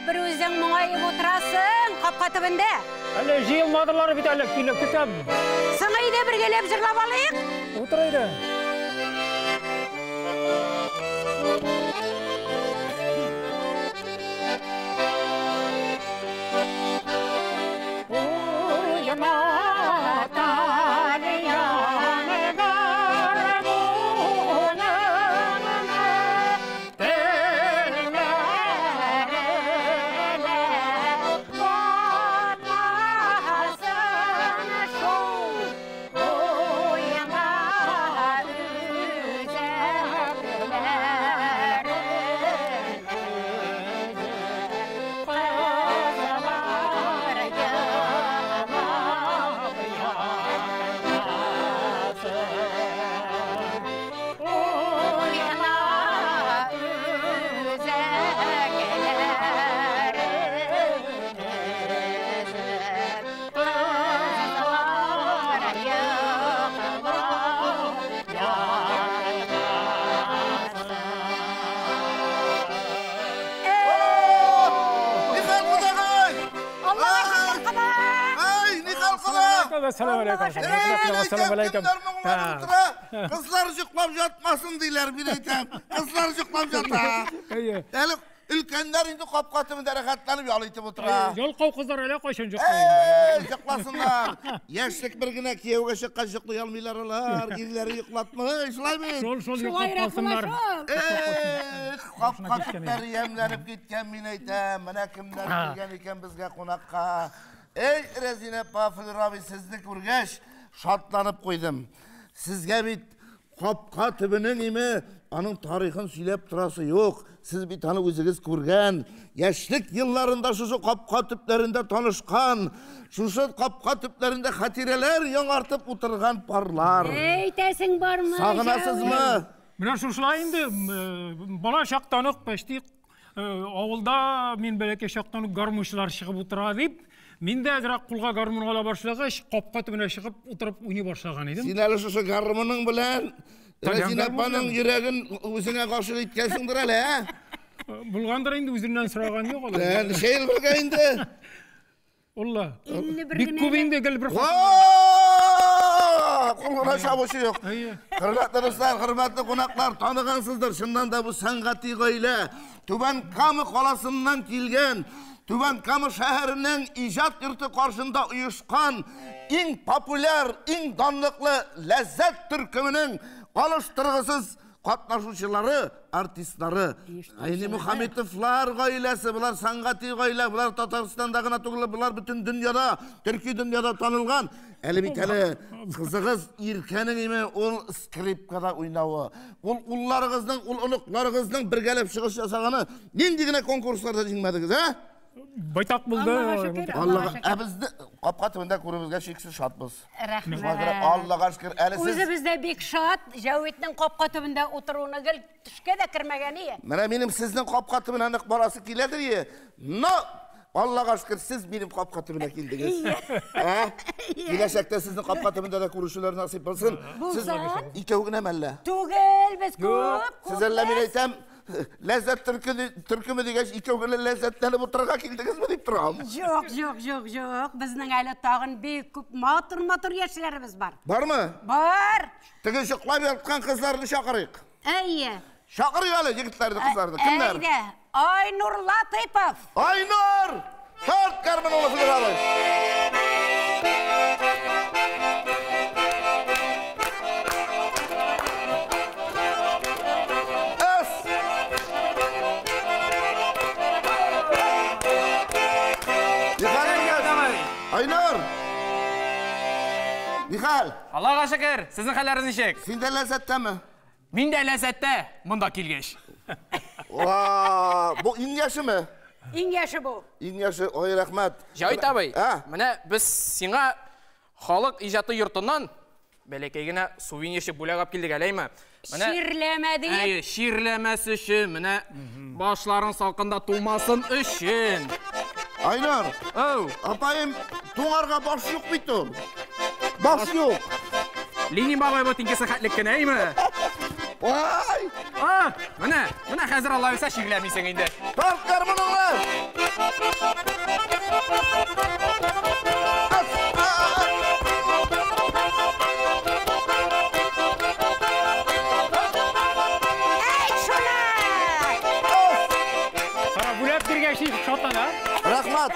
бер үзең моңаеп утырасың капка төбендә? Әле җыелмадылар бит әле, килеп көтәм. Соң әйдә бергәләп җырлап алыйк. Утыр әйдә. Уйна, тальян гармуныңны, телләренә батмасын шул. Уйна, үзәкләрен өзеп, кызлар елап ятсын. Уйна, үзәкләрен өзеп, кызлар елап ятсын. Нихәл, кодагый? Аллага шөкер, кода! Ай, нихәл, кода? Әссәламү алейкум. Әссәламү алейкум. Кемнәр моңланып утыра? Кызлар йоклап ятмасын диләр, мин әйтәм. Кызлар йоклап ята. Әйе. Әле өлкәннәр инде капка төбендә рәхәтләнеп ял итеп утыра. Ялкау кызлар әле кайчан йоклый? Эй, йокласыннар. Яшьлек бер генә, кияүгә чыккач йоклый алмыйлар алар. Ирләре йоклатмый, шулай бит? Шул шул йоклап Шулайрак була калсыннар. шул. Эх, капка төпләре ямьләнеп киткән, мин әйтәм. Менә кемнәр килгән икән безгә кунакка. Эй, Рәзинә апа, Флюр абый, сезне күргәч, шатланып куйдым. Сезгә бит капка төбенең име, аның тарихын сөйләп торасы юк. Сез бит аны үзегез күргән, яшьлек елларында шушы капка төпләрендә танышкан, шушы капка төпләрендә хатирәләр яңартып утырган парлар. Әйтәсең бармы? Сагынасызмы? Менә шушылай инде, бала чактан ук почти авылда мин бәләкәй чактан ук гармунчылар чыгып утыра дип, мин дә әзрәк кулга гармун ала башлагач, капка төбенә чыгып утырып уйный башлаган идем. Син әле шушы гармуның белән Тальян Рәзинә гармун апаның белән. йөрәген үзеңә гашыйк иткәнсеңдер әле, ә? Булгандыр инде, үзеннән сораган юк алай. Ә, ничә ел бергә инде? Улла. 51 Бик генә күп әле. инде, гел бер хатын. Вау! Кул гына чабучы юк. Әйе. Хөрмәтле дуслар, хөрмәтле кунаклар, таныгансыздыр. Чыннан да бу сәнгати гаилә Түбән Кама каласыннан килгән, Түбән Кама шәһәренең иҗат йорты каршында оешкан иң популяр, иң данлыклы Ләззәт төркеменең алыштыргысыз катнашучылары, артистлары. Гайни Мухаметовлар гаиләсе, булар сәнгати гаилә, булар Татарстанда гына түгел, булар бөтен дөньяда, төрки дөньяда танылган. Әле бит әле кызыгыз Иркәнең име ул скрипкада уйнавы, ул улларыгызның, ул оныкларыгызның бергәләп чыгыш ясаганы, нинди генә конкурсларда җиңмәдегез, ә? Байтак булды. Аллага шөкер, Аллага Аллага, шөкер. ә безне капка төбендә күрүебезгә чиксез шатбыз. Рәхмәт. Шуңа күрә Аллага шөкер, әле сез Үзебез дә бик шат, Җәвитнең капка төбендә утыруына гел төшкә дә кермәгән ие. Менә минем сезнең капка төбенә нык барасы киләдер ие. Но Аллага шөкер, сез минем капка төбенә килдегез. Ә? Киләчәктә сезнең капка төбендә дә күрешүләр насыйп булсын. Сез Булса. икәү генә мәллә? Түгел, без күп, Сез әллә мин күп. әйтәм, Ләззәт төркеме дигәч, икәү генә ләззәтләнеп утырырга килдегезме дип торам. Юк, юк, юк, юк. Безнең әле тагын бик күп матур-матур яшьләребез бар. Бармы? Бар. Теге йоклап яткан кызларны чакырыйк. Әйе. Чакырыйк әле егетләрне, кызларны. Кемнәр? Әйдә. Айнур Латыйпов. Айнур! Тарт гармуныңны, Флюр абый. Эс! Нихәл, егет? Айнур! Нихәл, Аллага шөкер, сезнең хәлләрегез ничек? син дә ләззәттәме? Мин дә ләззәттә, монда килгәч. Ва, бу иң яшеме? Иң яше бу. Иң яше, ой, рәхмәт. Җавит абый, Ә? менә без сиңа халык иҗаты йортыннан бәләкәй генә сувенирчик бүләк алып килдек, әләйме? Менә Чирләмә дип. Әйе, чирләмәс өчен, менә башларың салкында туңмасын өчен. Айнур, Оу, апаем, туңарга баш юк бит ул. Баш юк. Ленин бабай бу тиңкесе хәтлек кенә, әйме? Ай! А, менә, менә хәзер Алла бирсә чирләмисең инде. Тарт гармуныңны! Әйт шуны! Кара, бүләк биргәч ничек шатлана? Рәхмәт.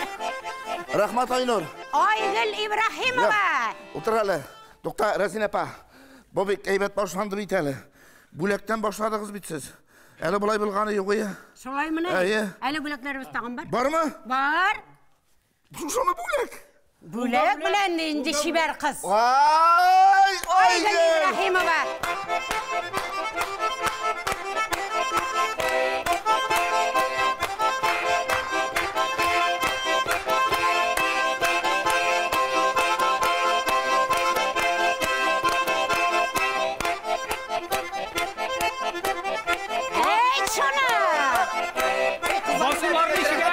Рәхмәт, Айнур. Айгөл Ибраһимова! Утыр әле. Тукта, Рәзинә апа. Бу бик әйбәт башланды бит әле. Бүләктән башладыгыз бит сез. Әле болай булганы юк ие. Шулаймыни? Әйе. Әле бүләкләребез тагын бар. Бармы? Бар. Шушымы бүләк? Бүләк белән нинди чибәр кыз. Ай, Айгөл Айгөл! Ибраһимова. Әйт шуны! Басулар ничек, ә?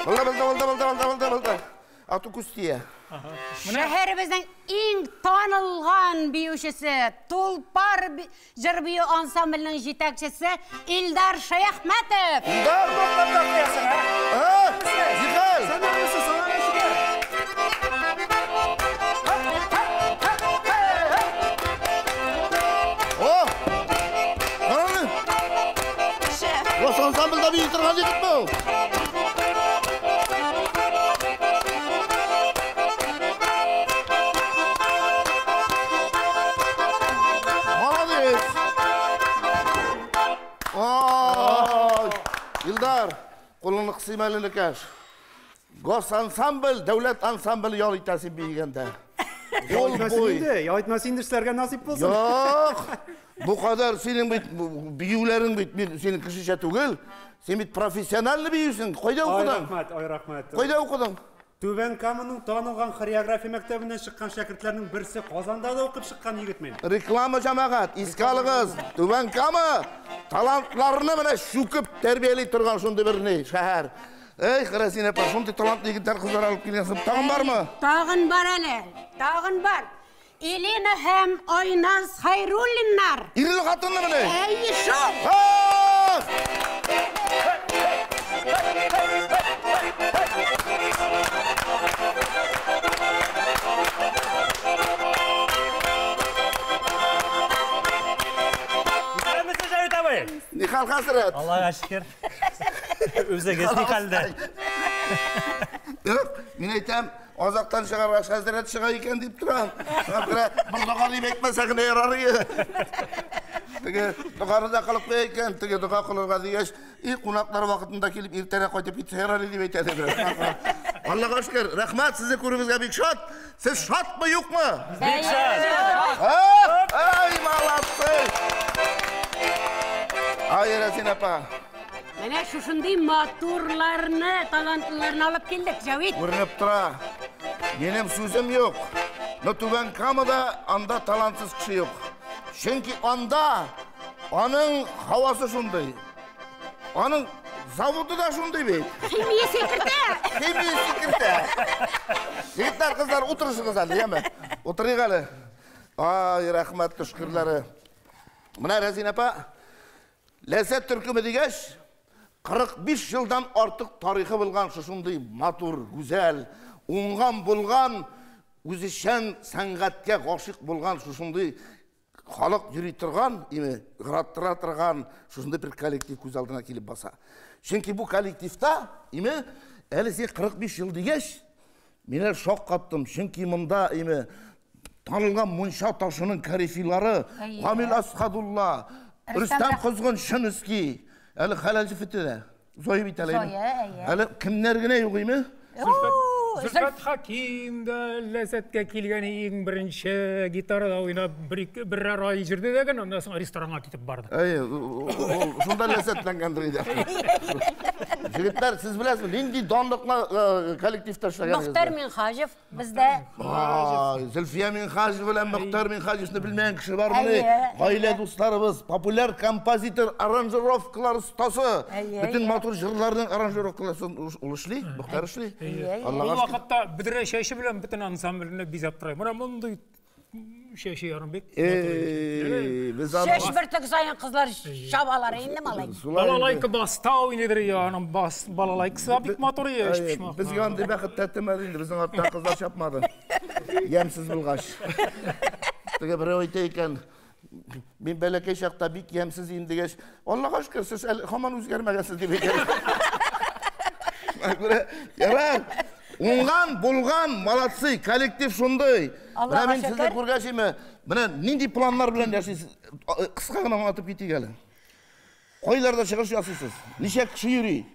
Булды, булды, булды, булды, булды, булды, булды. Ату күз тия. Шәһәребезнең иң танылган биючесе, Тулпар җыр бию ансамбленең җитәкчесе Илдар Шәяхмәтов. Илдар! А, Зихал! О! Караны! Гос ансамбльдә бии торган егет бу. Молодец! Ой! Илдар, кулыңны кысыйм әле, энекәш. Гос ансамбль, дәүләт ансамбле ял итә син биегәндә. Ул Яйтмас буй. инде, яйтмас инде, эшләргә насыйп булсын. Юк. Бу кадәр синең бит биюләрең бит мин синең кешечә түгел. Син бит профессиональный биюсең. Кайда Ай укыдың? рәхмәт, ай рәхмәт. Кайда укыдың? Түбән Каманың танылган хореография мәктәбеннән чыккан шәкертләрнең берсе, Казанда да укып чыккан егет мин. Реклама, җәмәгать, искә алыгыз. Түбән Кама талантларны менә чүкеп тәрбияли торган шундый бер ни, шәһәр. Эй, Рәзинә апа, шундый талантлы егетләр, кызлар алып килгәнсең. Тагын бармы? Тагын бар әле, тагын бар. Елена һәм Айназ Хайруллиннар. Ирле хатынлы менә. Әйе шул. Ах! Исәнмесез, Җәвит абый. Нихал, хәзрәт? Аллага шөкер. Үзегез ни хәлдә? Юк, мин әйтәм, азактан чыгаргач хәзрәт чыга икән дип торам. Шуңа күрә бер дога дип әйтмәсә генә ярар иде. Теге доганы да кылып куя икән, теге дога кылырга дигәч, и кунаклар вакытында килеп иртәрәк кайтып китсә ярар иде дип әйтә дип. Аллага шөкер, рәхмәт, сезне күрүебезгә бик шат. Сез шатмы, юкмы? Бик шат. Ай, молодцы! Ай, Рәзин апа. Менә шушындый матурларны, талантлыларны алып килдек, Җәвит. Күренеп тора. Минем сүзем юк. Но Түбән Камада анда талантсыз кеше юк. Чөнки анда аның һавасы шундый. Аның заводы да шундый бит. Химия кертә. Химия кертә. Егетләр, кызлар, утырышыгыз әле, яме. Утырыйк әле. Ай, рәхмәт төшкерләре. Менә Рәзин апа, Ләззәт төркеме дигәч, 45 елдан артык тарихы булган шушындый матур, гүзәл, уңган булган, үзешчән сәнгатькә гашыйк булган шушындый халык йөри торган, име, яраттыра торган шушындый бер коллектив күз алдына килеп баса. Чөнки бу коллективта, име, әле син 45 ел дигәч, мин әле шаккаттым, чөнки монда, име, танылган Мунча ташының корифейлары Камил Асхадулла, Рөстәм Козгын Шыныский, әле хәләл җефете дә, Зоя бит әле. Зоя, әйе. Әле кемнәр генә юк име? Зөлфәт Хаким дә Ләззәткә килгән иң беренче гитарада уйнап бер ике берәр ай йөрде дә генә, аннан соң ресторанга китеп барды. Әйе, ул шунда ләззәтләнгәндер инде. Егетләр, сез беләсезме, нинди данлыклы коллективта эшләгәнегезне? Мөхтәр Минхаҗев бездә. Ай, Зөлфия Минхаҗев белән Мөхтәр Минхаҗевны белмәгән кеше бармыни? Әйе. Гаилә дусларыбыз, популяр композитор, аранжировкалар остасы. Әйе, Бөтен әйе. матур җырларның аранжировкаларын ул эшли, Мөхтәр эшли. Ул Аллага шөкер. вакытта бөдрә чәче белән бөтен ансамбльне бизәп тора. Менә мондый Чәче ярым бик. Эй, без аны Чәч бөртек саен кызлар чабалар инде, малай. Шулай инде. Балалайка баста уйныйдыр я, аның бас балалайкасы да бик матур я, Әйе, өчпочмак. Безгә андый бәхет тәтемәде инде, безнең арттан кызлар чапмады. Ямьсез булгач. Теге берәү әйтә икән, мин бәләкәй чакта бик ямьсез идем дигәч, Аллага шөкер, сез әле һаман үзгәрмәгәнсез дип әйтә. Шуңа күрә, ярар, уңган, булган, молодцы, коллектив шундый. Менә Аллага мин сезне шөкер. күргәч име, менә нинди планнар белән яшисез? Кыска гына аңлатып китик әле. Кайларда чыгыш ясыйсыз? Ничә кеше йөри?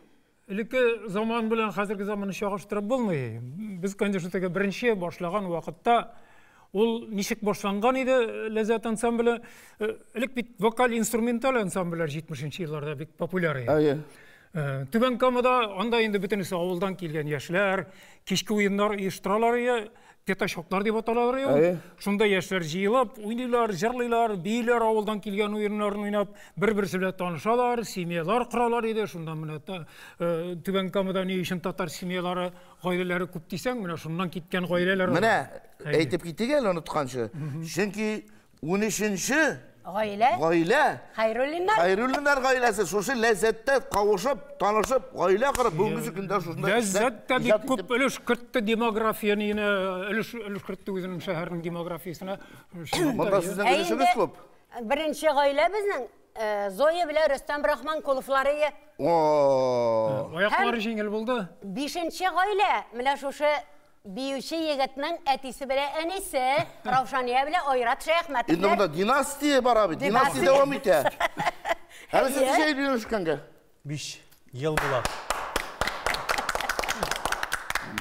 Элекке заман белән хәзерге заманны чагыштырып булмый. Без, конечно, теге беренче башлаган вакытта ул ничек башланган иде Ләззәт ансамбле? Элек бит вокаль-инструменталь ансамбльләр 70 елларда бик популяр иде. Әйе. Түбән Камада анда инде бөтенесе авылдан килгән яшьләр, кичке уеннар оештыралар иде, пятачоклар дип аталалар иде. Әйе. Шунда яшьләр җыелып, уйныйлар, җырлыйлар, бииләр, авылдан килгән уеннарын уйнап, бер-берсе белән танышалар, семьялар коралар иде. Шунда менә Түбән Камада ни өчен татар семьялары, гаиләләре күп дисәң, менә шуннан киткән гаиләләр. Менә Әйе. әйтеп китик әле онытканчы. Чөнки 13-нче Гаилә. гаилә Хәйруллиннар. Хәйруллиннар гаиләсе шушы ләззәттә кавышып, танышып, гаилә корып, бүгенге көндә шушында Ләззәт тә бик иҗат күп итеп- өлеш кертте демографияне, өлеш кертте үзенең шәһәрнең демографиясенә. Монда сезнең Ә өлешегез инде күп. Беренче гаилә безнең Зоя белән Рөстәм Рахманкуловлар. О! Аяклары җиңел булды. Бишенче гаилә менә шушы биюче егетнең әтисе белән әнисе Раушания белән Айрат Инде монда Шәяхмәтовлар. династия бара бит, династия Династия. дәвам итә. Әле сез Әйе. ничә ел өйләнешкәнгә? 5 ел була.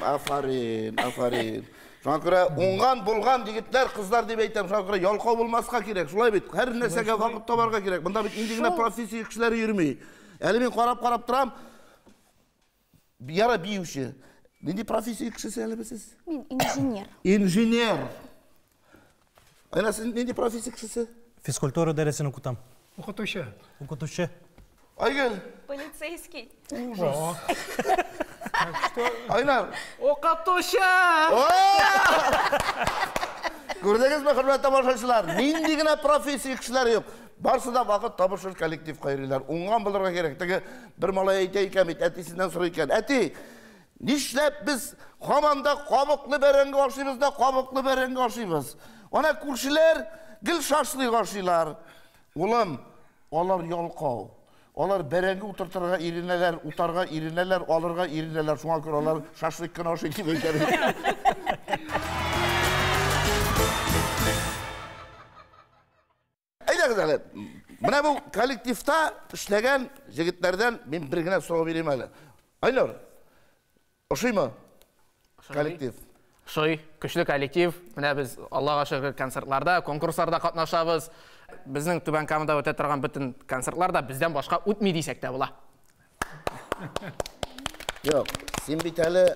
Афарин, афарин. Шуңа күрә уңган, булган егетләр, кызлар дип әйтәм, шуңа күрә ялкау булмаска кирәк. Шулай бит, һәр нәрсәгә вакыт табарга кирәк. Монда бит инде генә профессия кешеләре йөрми. Әле мин карап-карап торам. Яра биюче. Нинди профессия кешесе әле сез? Мин инженер. Инженер. Айна, сез нинди профессия кешесе? Физкультура дәресен укытам. Укытучы. Укытучы. Айгөл, Полицейский. Ужас. Айнар. Укытучы! Күрдегезме, хөрмәтле тамашачылар? Нинди генә профессия кешеләре юк. Барсы да вакыт табышыр коллективка йөриләр. Уңган булырга кирәк. Теге бер малай әйтә икән бит, әтисеннән сорый икән. Әти, нишләп без һаман да кабыклы бәрәңге ашыйбыз да кабыклы бәрәңге ашыйбыз? Ана күршеләр гел шашлык ашыйлар. Улым, алар ялкау. Алар бәрәңге утыртырга иренәләр, утарга иренәләр, алырга иренәләр. Шуңа күрә алар шашлык кына ашый дип әйтә. Әйдәгез әле. Менә бу коллективта эшләгән җегетләрдән мин бер генә сорау бирим әле. Айнур, ошыймы коллектив? Ошый, көчле коллектив. Менә без Аллага шөкер концертларда, конкурсларда катнашабыз. Безнең Түбән Камада үтә торган бөтен концертлар да бездән башка үтми дисәк тә була. Юк, син бит әле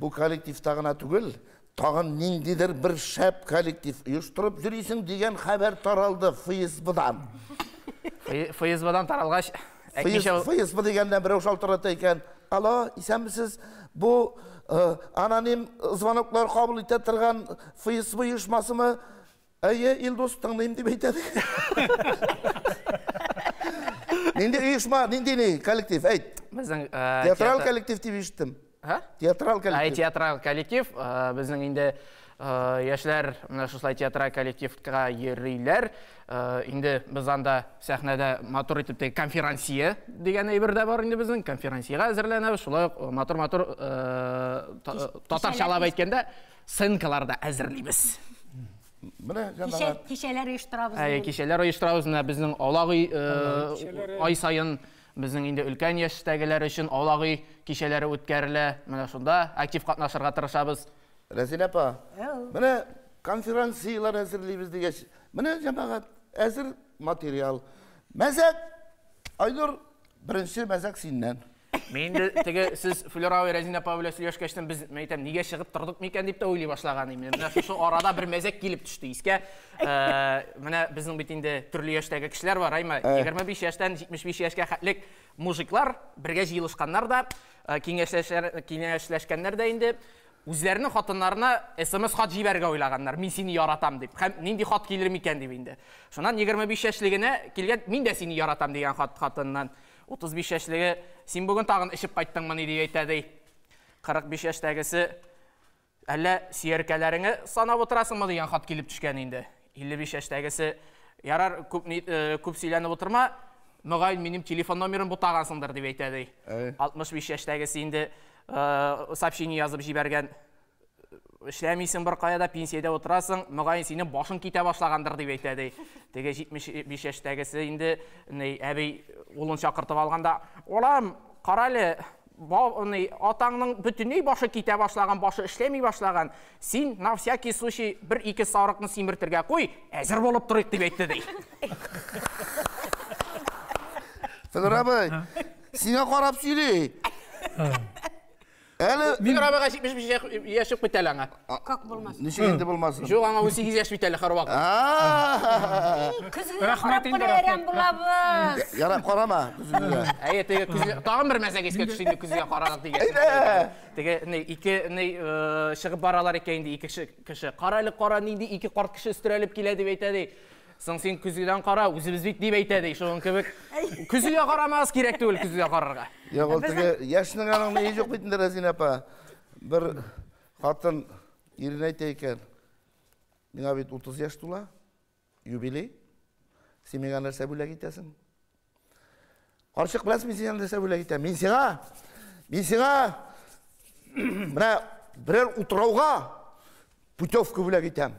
бу коллективта гына түгел, тагын ниндидер бер шәп коллектив оештырып йөрисең дигән хәбәр таралды ФСБдан. ФСБдан таралгач, әйтмичә ФСБ дигәннән берәү шалтырата икән. Алло, исәнмесез? Бу аноним звоноклар кабул итә торган ФСБ оешмасымы? Әйе, Илдус, тыңлыйм дип әйтә. Нинди оешма, нинди ни коллектив? Әйт. Безнең Театрал коллектив дип ишеттем. Һа? Театрал Әй, коллектив. театрал коллектив. Безнең инде яшьләр менә шушылай театраль коллективка йөриләр. Инде без анда сәхнәдә матур итеп теге конферансье дигән әйбер дә бар инде безнең. Конферансьега әзерләнәбез. Шулай ук матур-матур татарчалап әйткәндә сценкалар да әзерлибез. Менә җәмәгать. Кичәләр оештырабыз. Әй, кичәләр оештырабыз. Менә безнең аулак өй ай саен безнең инде өлкән яшьтәгеләр өчен аулак өй кичәләре үткәрелә. Менә шунда актив катнашырга тырышабыз. Рәзилә апа, менә конференцияләр әзерлибез дигәч, менә җәмәгать, әзер материал. Мәзәк, Айнур, беренче мәзәк синнән. Мин инде теге сез Флюра абый, Рәзинә апа белән сөйләшкәчтән без, мин әйтәм, нигә чыгып тордык микән дип тә уйлый башлаган идем. Менә шушы арада бер мәзәк килеп төште искә. Менә безнең бит инде төрле яшьтәге кешеләр бар, әйме? 25 яшьтән 75 яшькә хәтлек мужиклар бергә җыелышканнар да, киңәшләшкәннәр дә инде. Үзләренең хатыннарына SMS хат җибәрергә уйлаганнар, мин сине яратам дип. Һәм нинди хат килер микән дип инде. Шуннан 25 яшьлегенә килгән, мин дә сине яратам дигән хат хатыннан. 35 яшьлеге, син бүген тагын эчеп кайттыңмыни дип әйтә ди. 45 яшьтәгесе, әллә сөяркәләреңе санап утырасыңмы дигән хат килеп төшкән инде. 55 яшьтәгесе, ярар, күп, күп сөйләнеп утырма, мөгаен минем телефон номерын бутагансыңдыр дип әйтә ди. 65 яшьтәгесе инде сообщение язып җибәргән. Эшләмисең бер кая да, пенсиядә утырасың, мөгаен синең башың китә башлагандыр дип әйтә ди. Теге 75 яшьтәгесе инде әби улын чакыртып алганда, улым, кара әле, атаңның бөтенләй башы китә башлаган, башы эшләми башлаган. Син на всякий случай бер-ике сарыкны симертергә куй, әзер булып торыйк дип әйтте ди. Федор абый, сиңа карап сөйли. Әле Федор абыйга 75 яшь юк бит әле аңа. Как булмасын? Ничек инде булмасын? Юк, аңа 18 яшь бит әле һәрвакыт. Көзгегә карап кына әрәм булабыз. Ярап карама көзгегә. Әйе, теге көзге тагын бер мәзәк искә төште инде көзгегә караган дигән. Теге ни ике ни чыгып баралар икән инде ике кеше. Кара әле, кара, нинди ике карт кеше өстерәлеп килә дип әйтә ди. Соң син көзгедән кара, үзебез бит дип әйтә ди. Шуның кебек көзгегә карамагыз кирәк түгел көзгегә карарга. Юк, ул теге яшьнең аның ни юк бит инде, Рәзинә апа. Бер хатын иренә әйтә икән. Миңа бит 30 яшь тула, юбилей. Син миңа нәрсә бүләк итәсең? Карчык, беләсеңме, мин сиңа нәрсә бүләк итәм? Мин сиңа, мин сиңа менә берәр утрауга путевка бүләк итәм.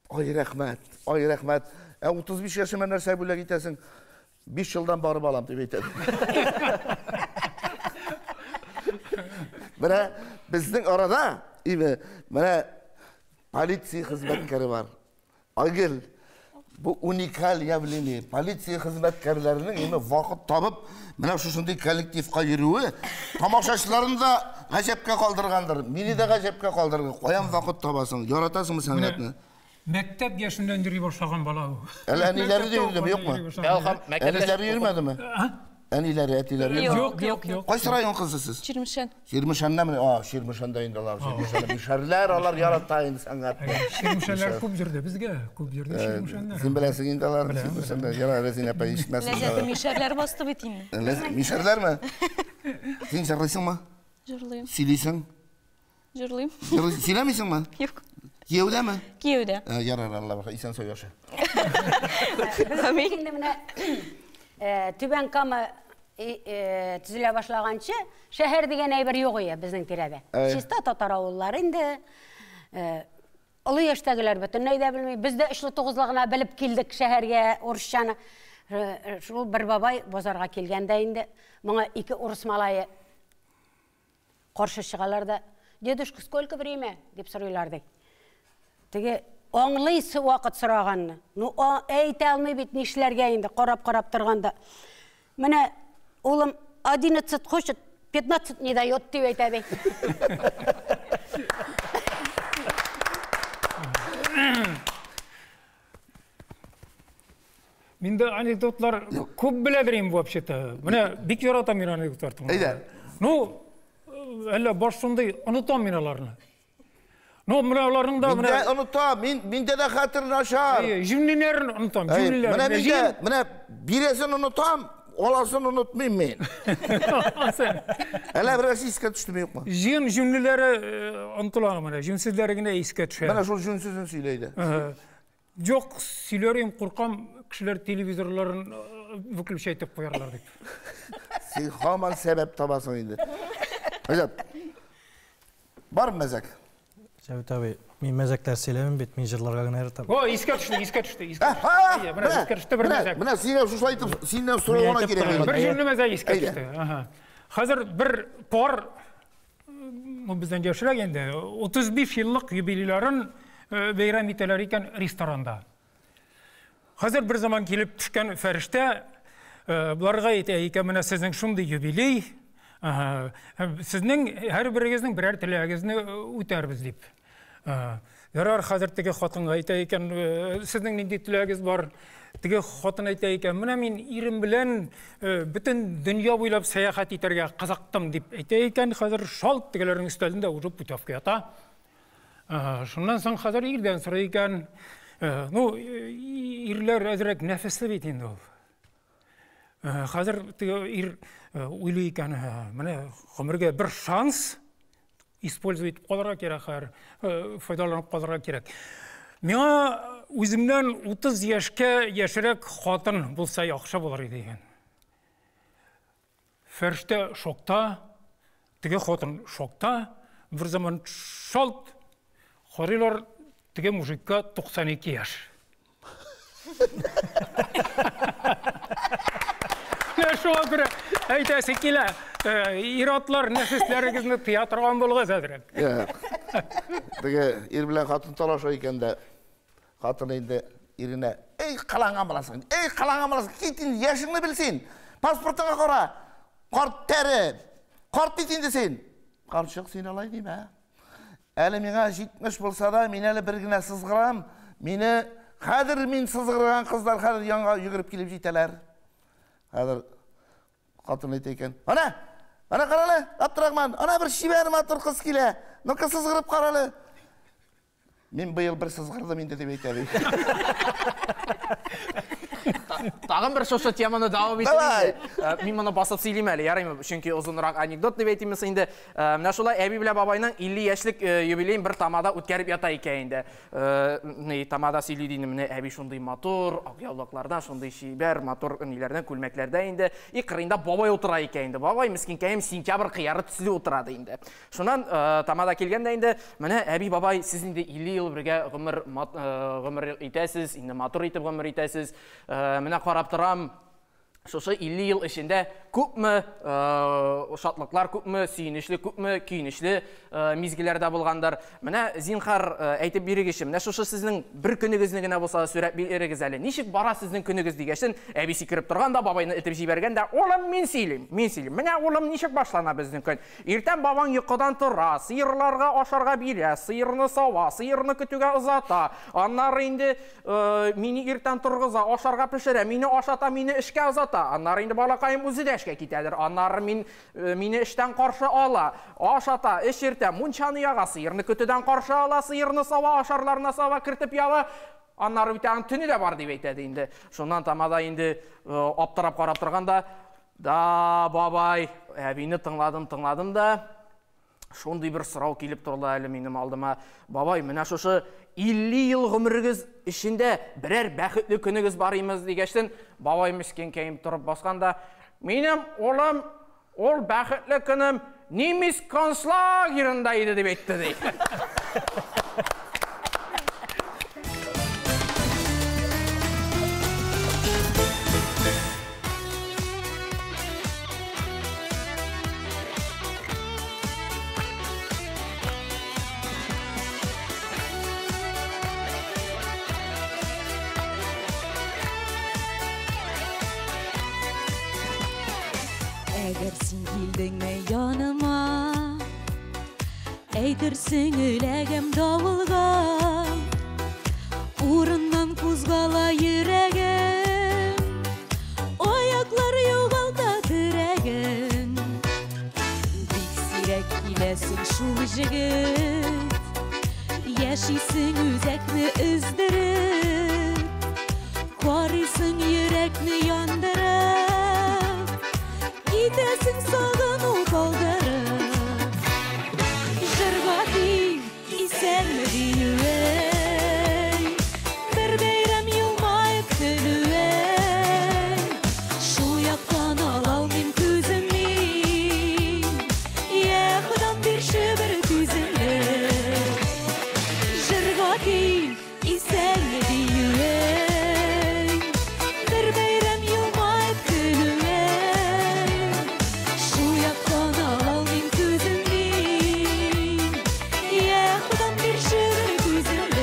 Ай, рәхмәт, ай, рәхмәт. Ә 35 яшемә нәрсә бүләк итәсең? 5 елдан барып алам, дип әйтә. Менә безнең арада, име, менә полиция хезмәткәре бар. Айгөл, бу уникаль явление. Полиция хезмәткәрләренең име вакыт табып, менә шушындый коллективка йөрүе тамашачыларын да гаҗәпкә калдыргандыр. Мине дә гаҗәпкә калдырган. Каян вакыт табасың? Яратасыңмы сәнгатьне? Мәктәп яшеннән йөри башлаган бала бу. Әле әниләре дә йөрдеме, юкмы? Әниләре йөрмәдеме? Әниләре, әтиләре йөрмәде? Юк, юк, юк. Кайсы район кызы сез? Чирмешән. Чирмешәннән? А, Чирмешәндә инде алар. Чирмешәндә мишәрләр, алар ярата инде сәнгатьне. Чирмешәннәр күп йөрде безгә, күп йөрде чирмешәннәр. Син беләсең инде алар, Чирмешәндә. Ярар, Рәзинә апа ишетмәсен. Ләззәте мишәрләр басты бит инде. Мишәрләрме? Син җырлыйсыңмы? Җырлыйм. Сөйлисең? Җырлыйм. Сөйләмисеңме? Юк. Кияүдәме? Кияүдә. Ярар, Алла бирсә, исән сау яшә. Амин. Инде менә Түбән Кама төзелә башлаганчы, шәһәр дигән әйбер юк иде безнең тирәдә. Чиста татар авыллары инде. Олы яшьтәгеләр бөтенләй дә белми. Без дә өчле тугызлы гына белеп килдек шәһәргә урысчаны. Шул бер бабай базарга килгәндә инде моңа ике урыс малае каршы чыгалар да, дедушка, сколько время? Дип сорыйлар ди. Теге аңлый вакыт сораганны. Ну, әйтә алмый бит нишләргә инде, карап-карап торганда. Менә улым 11 хочет, 15 не дает дип әйтә ди. Миндә анекдотлар күп беләдер инде вообще-то. Менә бик яратам мин анекдотлар тыңларга. Әйдә. Ну, әллә баш шундый, онытам мин аларны. Ну, менә аларның да менә Миндә онытам, мин миндә дә хәтер начар. Җүнлеләрен онытам, җүнлеләрен. Менә миндә, менә бирәсен онытам, аласын онытмыйм мин. Әллә берәрсе искә төштеме, юкмы? Җын җүнлеләре онытыла менә, җүнсезләре генә искә төшә. Менә шул җүнсезен сөйлә әйдә. Юк, сөйләрем, куркам, кешеләр телевизорларын выключать итеп куярлар дип. Син һаман сәбәп табасың инде. Әйдә. Бар мәзәк. Җәвит абый, мин мәзәкләр сөйләмим бит, мин җырларга гына яратам. О, искә төште, искә төште, искә төште. Менә искә төште бер мәзәк. Менә синә шулай итеп, синнән сорау гына кирәк. Бер җүнле мәзәк искә төште. Ага. Хәзер бер пар, ну, бездән яшьрәк инде, 35 еллык юбилейларын бәйрәм итәләр икән ресторанда. Хәзер бер заман килеп төшкән фәрештә боларга әйтә икән, менә сезнең шундый юбилей, сезнең һәрберегезнең берәр теләгегезне үтәрбез дип. Ярар, хәзер теге хатынга әйтә икән, сезнең нинди теләгегез бар? Теге хатын әйтә икән, менә мин ирем белән бөтен дөнья буйлап сәяхәт итәргә кызыктым дип әйтә икән, хәзер шалт тегеләрнең өстәлендә уже путевка ята. Шуннан соң хәзер ирдән сорый икән. Ну, ирләр әзрәк нәфесле бит инде ул. Хәзер теге ир уйлый икән, менә гомергә бер шанс использовать итеп калырга кирәк хәзер, файдаланып калырга кирәк. Миңа үземнән 30 яшькә яшьрәк хатын булса яхшы булыр иде дигән. Фәрештә шокта, теге хатын шокта, бер заман шалт карыйлар, теге мужикка 92 яшь. Менә шуңа күрә әйтәсе килә, ир-атлар нәфесләрегезне тыя торган булыгыз әзрәк. Теге ир белән хатын талаша икән дә, хатын инде иренә, "Эй, кыланган буласың, эй, кыланган буласың, кит инде, яшеңне бел син. Паспортыңа кара. Карт тәре. Карт бит инде син." Карчык, син алай димә. Әле миңа 70 булса да, мин әле бер генә сызгырам. Мине хәзер мин сызгырган кызлар хәзер янга йөгереп килеп җитәләр. Хәзер хатын әйтә икән. Ана, ана карале, Абдрахман, ана бер чибәр матур кыз килә. Ну-ка сызгырып карале. Мин быел бер сызгырдым инде дип әйтә ди. Тагын бер шушы теманы дәвам итим Давай. инде. Мин моны басып сөйлим әле, ярыймы? Чөнки озынрак анекдот дип әйтимме инде. Менә шулай әби белән бабайның 50 яшьлек юбилеен бер тамада үткәреп ята икән инде. Ни тамада сөйли ди, менә әби шундый матур, ак яулыклардан, шундый чибәр, матур ниләрдән, күлмәкләрдә инде. И кырыенда бабай утыра икән инде. Бабай мескенкәем сентябрь кыяры төсле утыра ди инде. Шуннан тамада килгәндә инде, менә әби бабай, сез инде 50 ел бергә гомер гомер итәсез, инде матур итеп гомер итәсез. Менә карап торам, шушы 50 ел эчендә күпме шатлыклар, күпме сөенечле, күпме көенечле мизгелләр дә булгандыр. Менә зинхар әйтеп бирегезче, менә шушы сезнең бер көнегезне генә булса да сурәт бирегез әле. Ничек бара сезнең көнегез дигәчен, әби сикереп торган да, бабайны этеп җибәргән дә, улым, мин сөйлим, мин сөйлим. Менә улым, ничек башлана безнең көн. Иртән бабаң йокыдан тора, сыерларга ашарга бирә, сыерны сава, сыерны көтүгә озата. Аннары инде мине иртән торгыза, ашарга пешерә, мине ашата, мине эшкә озата. Аннары инде балакаем үзе дә эшкә китәдер. Аннары мине эштән каршы ала, ашата, эчертә, мунчаны яга, сыерны көтүдән каршы ала, сыерны сава, ашарларына сава, кертеп ява. Аннары бит аның төне дә бар дип әйтә инде. Шуннан тамада инде аптырап карап торганда, да, бабай, әбине тыңладым, тыңладым да, шундый бер сорау килеп торды әле минем алдыма. Бабай, менә шушы 50 ел гомерегез эчендә берәр бәхетле көнегез бар имез дигәчтен, бабай мескенкәем торып басканда, минем улым, ул бәхетле көнем немец концлагерында иде дип әйтте ди. Әгәр син килдеңме яныма, әйтерсең эләгәм давылга, урыннан кузгала йөрәгем, аяклар югалта терәген. Бик сирәк киләсең шул җегет, яшисең үзәкне өздереп, карыйсың йөрәкне яндырып, китәсең сагыну калдырып. Җырга тиң, исәнме диюең, бер бәйрәм елмаеп көлүең, шул яктан ала алмыйм күзем мин, йә Ходам бирче бер түземлек. Җырга тиң, исәнме диюең, бер бәйрәм елмаеп көлүең, шул яктан ала алмыйм күзем мин, йә Ходам бирче бер түземлек.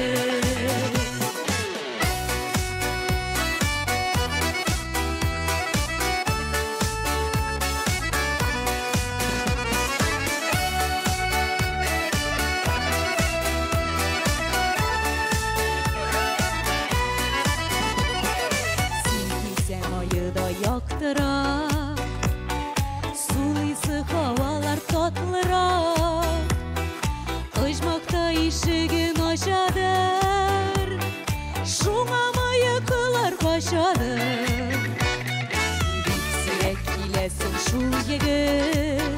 егет.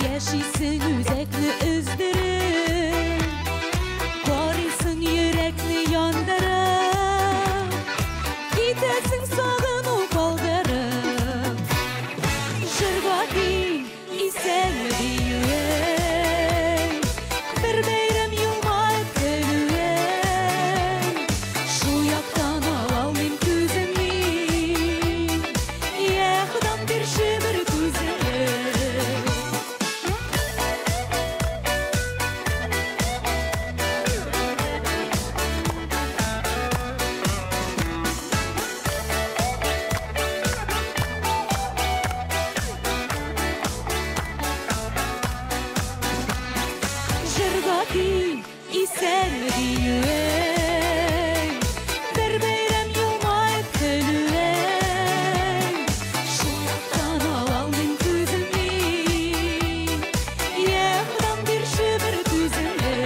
Яшисең үзәкне өздереп, карыйсың йөрәкне яндырып, китәсең сагыну калдырып. Җырга тиң исәнме диюең, бер бәйрәм елмаеп көлүең. Шул яктан алалмыйм күзем мин, йә Ходам, бирче бер күзеңне. Җырга тиң исәнме диюең, бер бәйрәм елмаеп көлүең. Шул яктан алалмыйм күзем мин, йә Ходам, бирче бер күзеңне.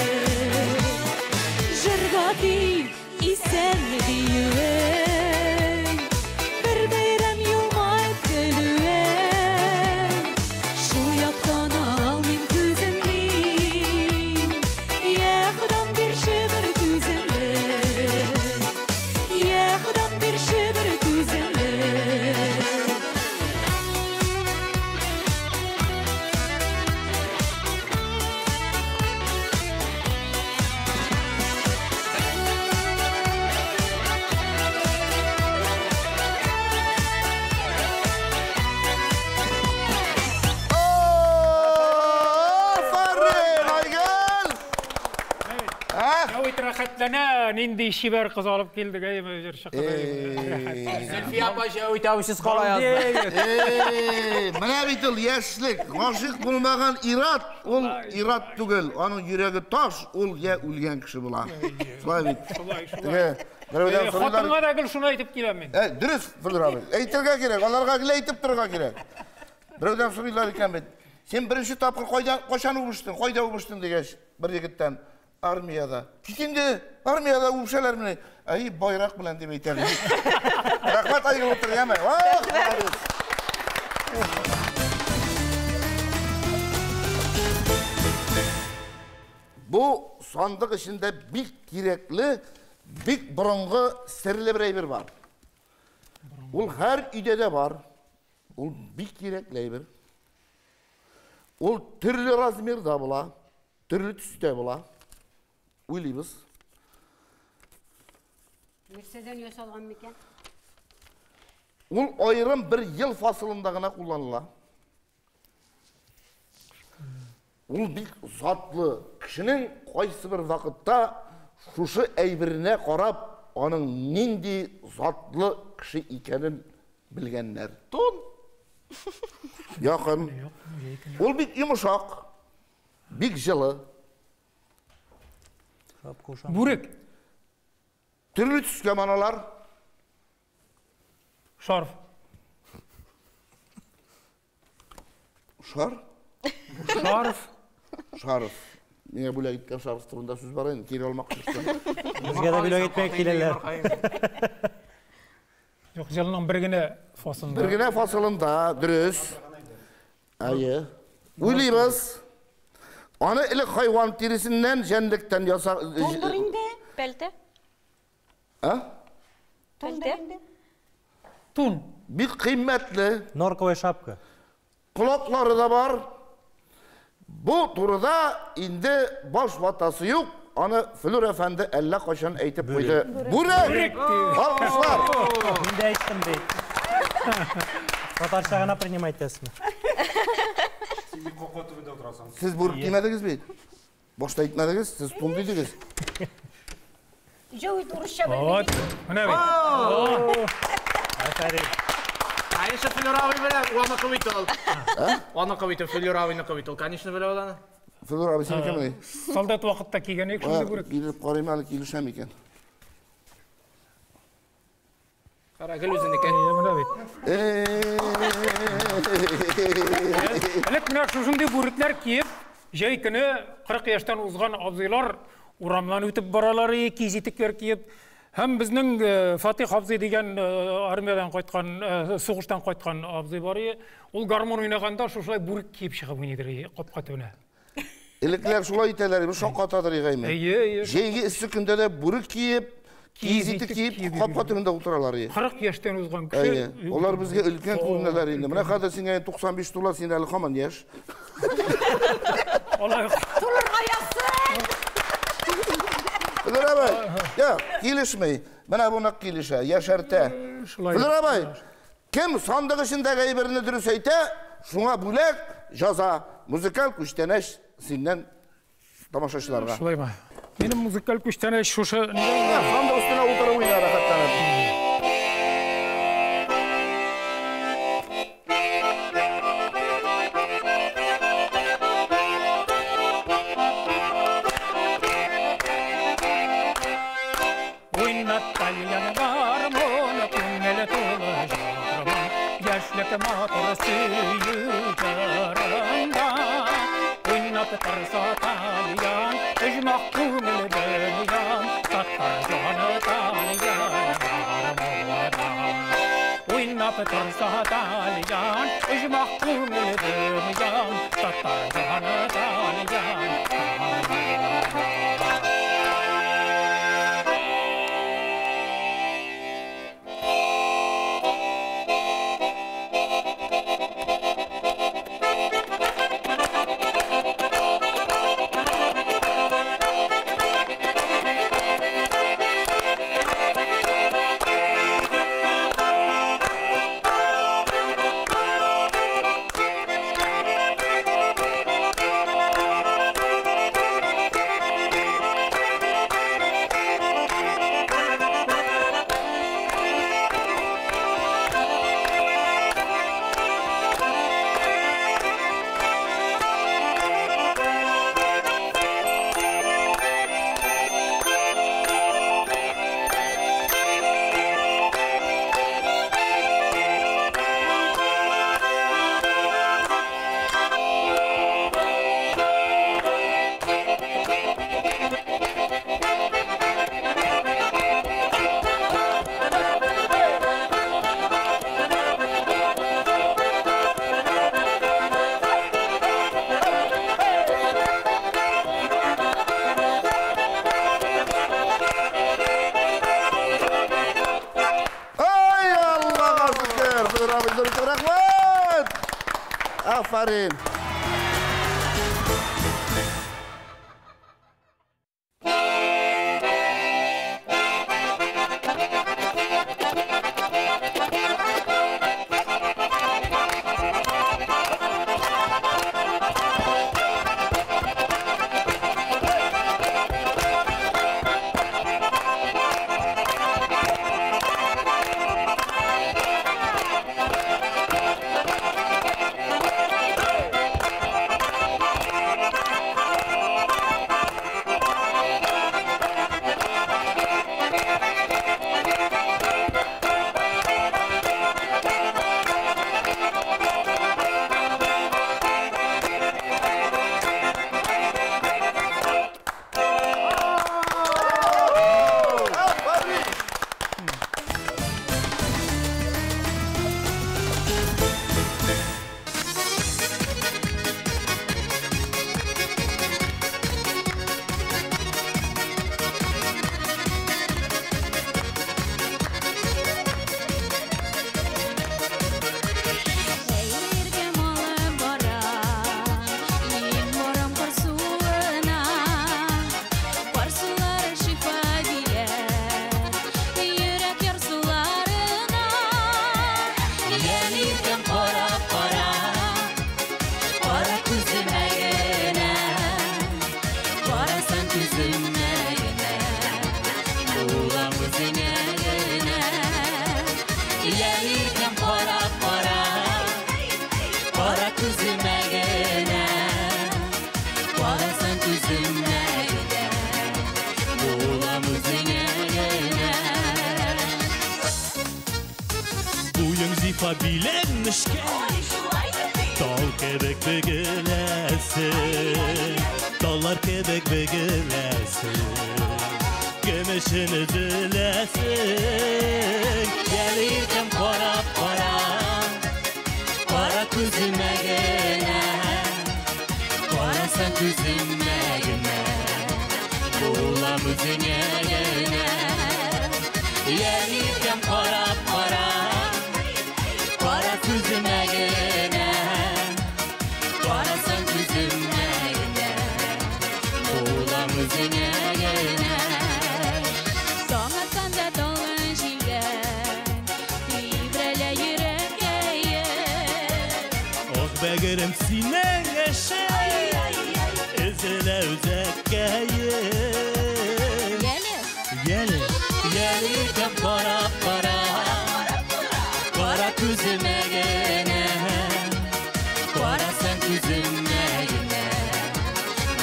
Җырга тиң исәнме диюең, бер бәйрәм елмаеп көлүең. Шул яктан алалмыйм күзем мин, йә Ходам, бирче бер күзеңне. Йә Ходам, бирче бер күзеңне. Афәрин, Айгөл! Җәвит рәхәтләнә, нинди чибәр кыз алып килдек, әй, җырчы кыз. Зөлфия апа Җәвит абыйсыз кала язды. Эй, менә бит ул яшьлек. Гашыйк булмаган ир-ат, ул ир-ат түгел. Аның йөрәге таш, ул я үлгән кеше була. Шулай бит. Шулай, шулай. Теге берәүдән сорыйлар. Хатынга да гел шуны әйтеп киләм мин. Э, дөрес, Флүр абый. Әйтергә кирәк, аларга гел әйтеп торырга кирәк. Берәүдән сорыйлар икән бит. Син беренче тапкыр кайда, кайчан үбештең, кайда үбештең дигәч, бер егеттән армиядә. Кит инде, армиядә үбешәләрмени? Әй, байрак белән дип әйтә. Рәхмәт, Айгөл, утыр, яме. Ах, молодец. Бу сандык эчендә бик кирәкле, бик борынгы серле бер әйбер бар. Ул һәр өйдә дә бар. Ул бик кирәкле әйбер. Ул төрле размерда була, төрле төстә була. Уйлыйбыз. Нәрсәдән ясалган микән? Ул аерым бер ел фасылында гына кулланыла. Ул бик затлы. Кешенең кайсы бер вакытта шушы әйберенә карап, аның нинди затлы кеше икәнен белгәннәр. Тон. Якын. Ул бик йомшак, бик җылы. Бүрек. Төрле төскә маналар. Шарф. Шар? Шарф. Шарф. Миңа бүләк иткән шарф турында сүз бара инде, кире алмакчы. Безгә дә бүләк итмәк киләләр. Юк, җылның бер генә фасылында. Бер генә фасылында, дөрес. Әйе. Уйлыйбыз. Аны элек хайван тиресеннән, җәнлектән яса... Тундыр инде. Пәлтә. А? Пәлтә. Тун. Бик кыйммәтле. Норковая шапка. Колаклары да бар. Бу турыда инде баш ватасы юк. Аны Флүр әфәнде әллә кайчан әйтеп куйды. Бүрек! Алкышлар! Мин дә әйттем бит. Татарча гына принимать итәсезме? Син бик капка төбендә утырасың. Сез бүрек кимәдегез бит. Башта әйтмәдегез, сез тун дидегез. Җәвит урысча Вот, белми. менә бит. Афәрин. Конечно, Флүр абый белә, аныкы бит ул. Аныкы бит ул, Флүр абыйныкы бит ул. Конечно, белә ул аны. Флүр абый синекемени? Солдат вакытта кигән идек шундый бүрек. Килеп карыйм әле, килешә микән? Кара, гел үзенеке. Әйе, менә бит. Элек менә шушындый бүрекләр киеп, җәй көне 40 яшьтән узган абзыйлар урамнан үтеп баралар, киз итекләр киеп. Һәм безнең Фатих абзый дигән армиядән кайткан, сугыштан кайткан абзый бар иде. Ул гармун уйнаганда шушылай бүрек киеп чыгып уйныйдыр капка төбенә. Элекләр шулай итәләр, бу шаккатадыр игәйме. Әйе, әйе. Җәйге эссе көндә дә бүрек киеп, киез итек киеп, капка төбендә утыралар. 40 яшьтән узган кеше. Әйе. Алар безгә өлкән күренәләр инде. Менә хәзер сиңа 95 тула, син әле һаман яшь. Алай. Тулырга язсын. Флера абай, я, килешми. Менә бу нык килешә, яшәртә. Флера абай, кем сандык эчендәге әйберне дөрес әйтә, шуңа бүләк, җаза, музыкаль күчтәнәч синнән тамашачыларга. Шулаймы? Минем музыкаль күчтәнәч шушы. Сандык өстенә утырып уйна рәхәтләнеп. Уйнат тальян гармун, күңеле тулы җырым, яшьлек матур сөю җырында. Уйнат торса тальян, оҗмах күңел дөньям, татар җаны тальян гармунда. Уйнап торса тальян, оҗмах күңел дөньям, татар җаны тальян гармунда. Ай, Аллага шөкер! Флера абый, зур итеп рәхмәт! Афәрин! Афәрин! Әйергә малым бара, мин барам кар суына. Кар сулары шифа бирә, йөрәк ярсуларына. Йән иркәм карап кара, кара күземә генә. Карасаң күземә генә, булам үзеңә генә. Йән иркәм карап кара, кара күземә генә. Карасаң күземә генә, булам үзеңә генә. Буең зифа, билең нечкә, тал кебек бөгеләсең, таллар кебек бөгеләсең. Кем өчен өзеләсең? Яле иркәм карап кара, кара күземә генә. Карасаң күземә генә, булам үзеңә генә. Яле иркәм карап кара, кара күземә генә. Карасаң күземә генә, булам үзеңә генә. Таң атканда талгын җилдән тибрәлә йөрәккәем. Ак бәгырем синең өчен өзелә үзәккәем. Яле, Яле, яле иркәм карап кара, кара күземә генә. Карасаң күземә генә,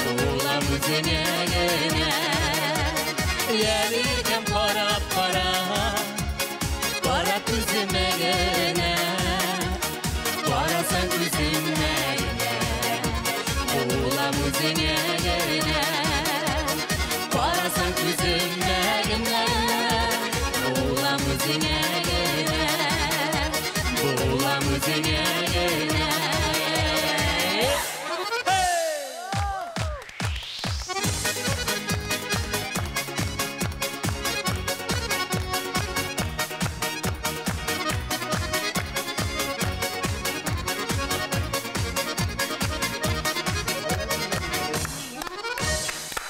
булам үзеңә генә. Яле иркәм карап кара, кара күземә генә. Карасаң күземә генә, булам үзеңә генә. Карасаң күземә генә, булам үзеңә генә. Булам үзеңә генә.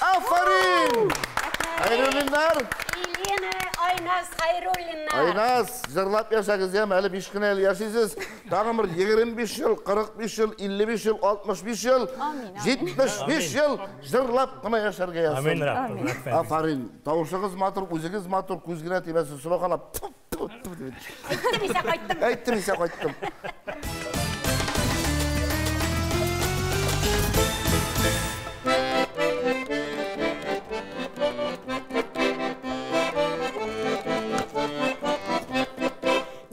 Афәрин! Хәйруллиннар! Елена Айназ Хәйруллиннар. Айназ, җырлап яшәгез, яме, әле 5 кенә ел яшисез. Тагын бер 25 ел, 45 ел, 55 ел, 65 ел, 75 ел җырлап кына яшәргә язсын. Амин, Раббым, рәхмәт. Афәрин. Тавышыгыз матур, үзегез матур, күз генә тимәсен. Субханалла. Тфу, тфу, тфу дип. Әйттем исә кайттым. Әйттем исә кайттым.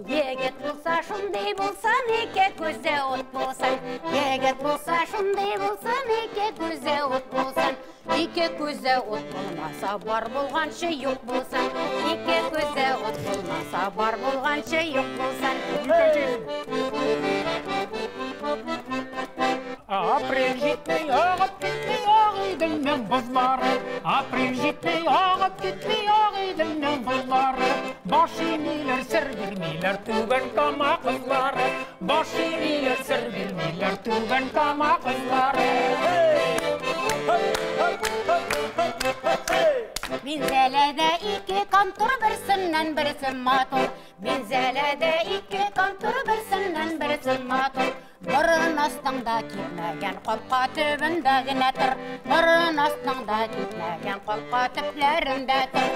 Егет булса шундый булсын, ике күзе ут булсын. Егет булса шундый булсын, ике күзе ут булсын. Ике күзе ут булмаса, бар булганчы юк булсын. Ике күзе ут булмаса, бар булганчы юк булсын. Апрель җитми, агып китми Агыйделнең бозлары. Апрель җитми, агып китми Агыйделнең бозлары. Баш имиләр, сер бирмиләр Түбән Кама кызлары. Баш имиләр, сер бирмиләр Түбән Кама кызлары. Минзәләдә ике контур, берсеннән берсе матур. Минзәләдә ике контур, берсеннән берсе матур. Борын астыңда китмәгән капка төбендә генә тор. Борын астыңда китмәгән капка төпләрендә тор.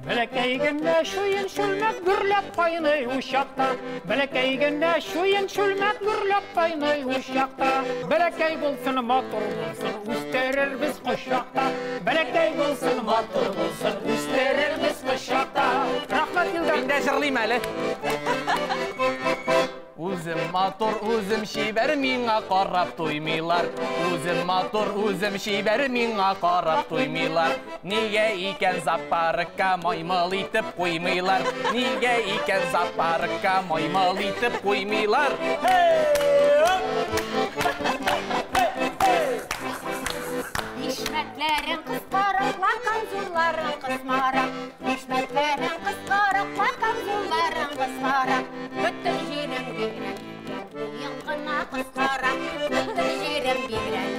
Бәләкәй генә чуен чүлмәк гөрләп кайный учакта. Бәләкәй генә чуен чүлмәк гөрләп кайный учакта. Бәләкәй булсын, матур булсын, үстерербез кочакта. Бәләкәй булсын, матур булсын, үстерербез кочакта. Рәхмәт, Илдар. Мин дә җырлыйм әле. Үзем матур, үзем чибәр, миңа карап туймыйлар. Үзем матур, үзем чибәр, миңа карап туймыйлар. Нигә икән зоопаркка маймыл итеп куймыйлар? Нигә икән зоопаркка маймыл итеп куймыйлар? Бишмәтләрең кыскарак, камзулларың кысмарак. Бишмәтләрең кыскарак, камзулларың кысмарак. Бөтен җирең бигрәк, буең гына кыскарак. Бөтен җирең бигрәк,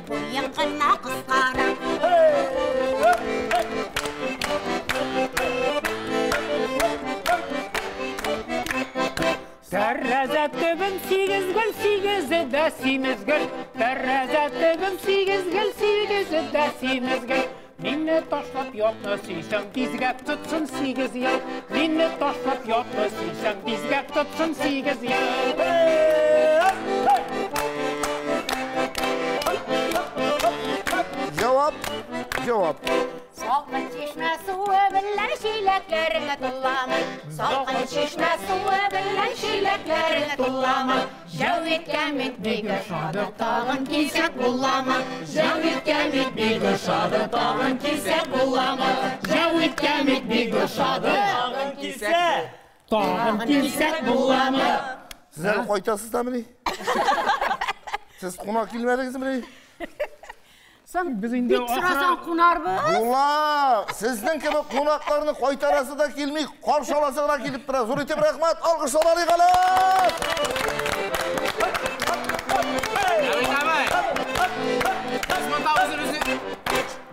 буең гына кыскарак. Тәрәзә төбем сигез гөл, сигезе дә симез гөл. Тәрәзә төбем сигез гөл, сигезе дә симез гөл. Мине ташлап ятны сөйсәң, бизгәк тотсын 8 ел. Мине ташлап ятны сөйсәң, бизгәк тотсын 8 ел. Җавап, җавап. Салкын чишмә суы белән чиләк Чиләкләрең тулламы? Салкын чишмә суы белән чиләкләрең тулламы? Җәвиткә бит бик ошады, тагын килсәк буламы? Җәвиткә бит бик ошады, тагын килсәк буламы? Җәвиткә бит бик ошады, тагын килсәк, тагын килсәк буламы? Сез әле кайтасыз дамыни? Сез кунак килмәдегезмени? Соң без инде бик сорасаң кунарбыз. Була! Сезнең кебек кунакларны кайтарасы да килми, каршы аласы гына килеп тора. Зур итеп рәхмәт, алкышлап алыйк әле!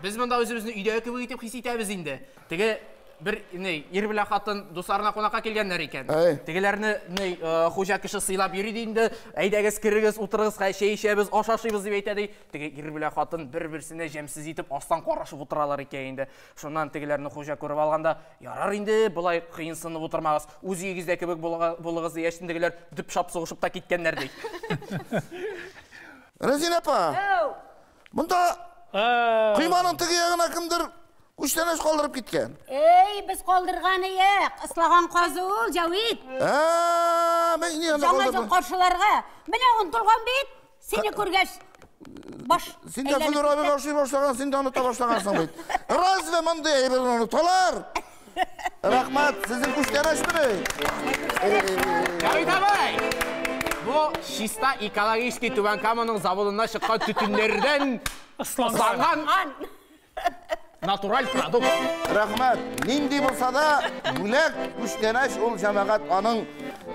Без монда үзебезне өйдәге кебек итеп хис итәбез инде. Теге бер ни ир белән хатын дусларына кунакка килгәннәр икән. Тегеләрне ни хуҗа кеше сыйлап йөри ди инде. Әйдәгез, керегез, утырыгыз, чәй эчәбез, аш ашыйбыз дип әйтә ди. Теге ир белән хатын бер-берсенә җәмсез итеп астан карашып утыралар икән инде. Шуннан тегеләрне хуҗа күреп алганда, ярар инде, болай кыенсынып утырмагыз, үз өегездә кебек булыгыз дигәч, тегеләр дөп шап сугышып та киткәннәр ди. Рәзинә апа, монда койманың теге ягына кемдер күчтәнәч калдырып киткән. Эй, без калдырган ияк, ыслаган казы ул, Җәвит. Мин ни анда Яңа ел калдырдым? каршыларга. Менә онытылган бит. Сине күргәч, баш Син дә Флюр абыйга ошый башлаган, син дә оныта башлагансың бит. Разве мондый әйберне оныталар? Рәхмәт, сезнең күчтәнәчмени? Җәвит абый! Бу чиста экологический Түбән Каманың заводыннан чыккан төтеннәрдән ысланган натураль продукт. Рәхмәт. Нинди булса да бүләк күчтәнәч ул җәмәгать аның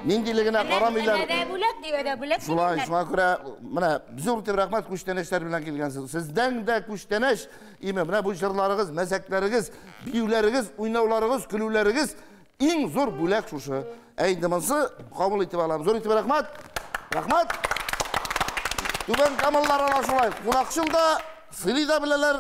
ниндилегенә карамыйлар. Әнә дә бүләк, дивә дә бүләк. Шулай, шуңа күрә менә зур итеп рәхмәт күчтәнәчләр белән килгәнсез. Сездән дә күчтәнәч, име менә бу җырларыгыз, мәзәкләрегез, биюләрегез, уйнауларыгыз, көлүләрегез иң зур бүләк шушы. Ә инде монсы кабул итеп алам. Зур итеп рәхмәт. Рәхмәт. Түбән Камаллар ана шулай. Кунакчыл да, сыйлый да беләләр.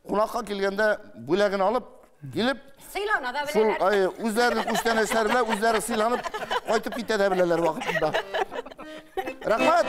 Кунакка килгәндә бүләген алып килеп, сыйлана да шул, беләләр. ай, үзләренең күчтәнәчләре белән үзләре сыйланып кайтып китә дә беләләр вакытында. Рәхмәт.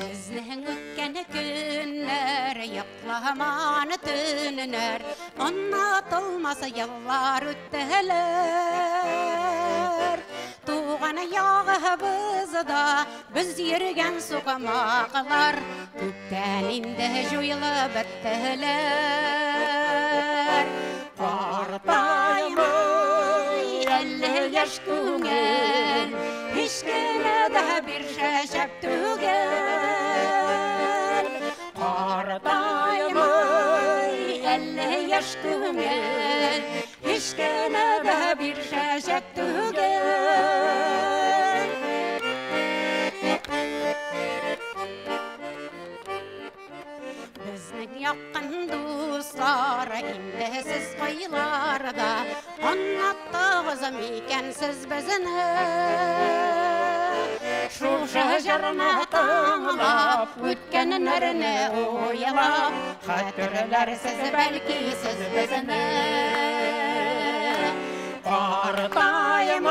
Безнең үткән көннәр, йокламан төннәр, онытылмас еллар үттеләр. Туган ягыбызда без йөргән сукмаклар күптән инде җуелып беттеләр. Картаймый әллә яшь күңел, һич кенә дә бер чәчәк түгел. Картаймый әллә яшь күңел, һич кенә дә бер чәчәк түгел. Безнең якын дуслар, инде сез кайларда, оныттыгыз микән сез безне? Шушы җырны тыңлап, үткәннәрне уйлап, хәтерләрсез бәлки сез безне. Картаймый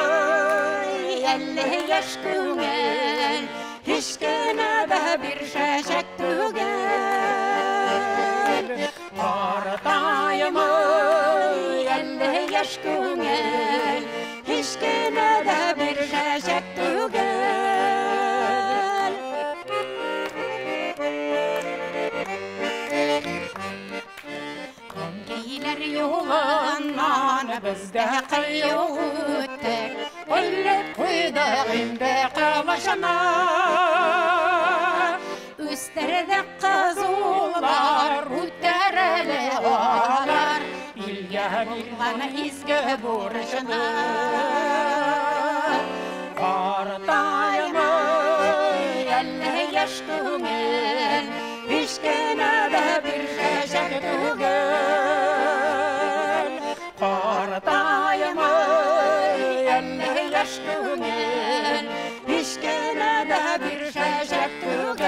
әллә яшь күңел, һич кенә дә бер чәчәк түгел. Картаймый әллә яшь күңел, һич кенә дә бер чәчәк түгел. Әнкәйләр юлыннан без дә кыю үттек, Үлеп куйдык инде кылычны. Үстердек кызулар, үтәреле алар, илгә булган изге бурычны. Картаймый әллә яшь күңел, һич кенә дә бер чәчәк түгел. Картаймый әллә яшь күңел, һич кенә дә бер чәчәк түгел.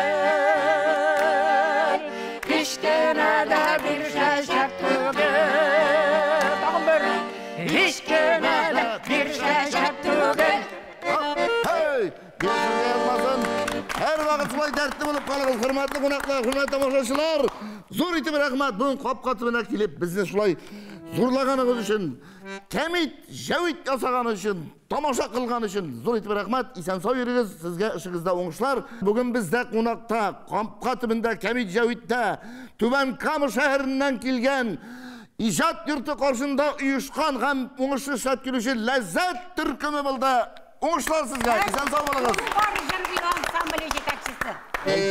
калыгыз, хөрмәтле кунаклар, хөрмәтле тамашачылар. Зур итеп рәхмәт. Бүген капка төбенә килеп безне шулай зурлаганыгыз өчен, кәмит, җәвит ясаган өчен, тамаша кылган өчен зур итеп рәхмәт. Исән-сау йөрегез, сезгә эшегездә уңышлар. Бүген бездә кунакта, капка төбендә, кәмит җәвиттә Түбән Кама шәһәреннән килгән иҗат йорты каршында оешкан һәм уңышлы эшләп килүче Ләззәт төркеме булды. Уңышлар сезгә, исән-сау булыгыз. Бар җыр-бию ансамбле җитәкчесе.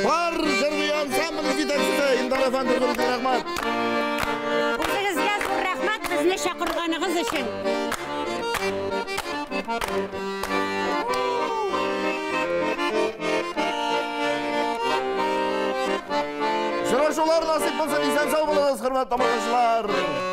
Бар җыр-бию ансамбле җитәкчесе Илдар әфәнде, зур итеп рәхмәт. Үзегезгә зур рәхмәт безне чакырганыгыз өчен. Очрашулар насыйп булсын, исән-сау булыгыз, хөрмәтле тамашачылар.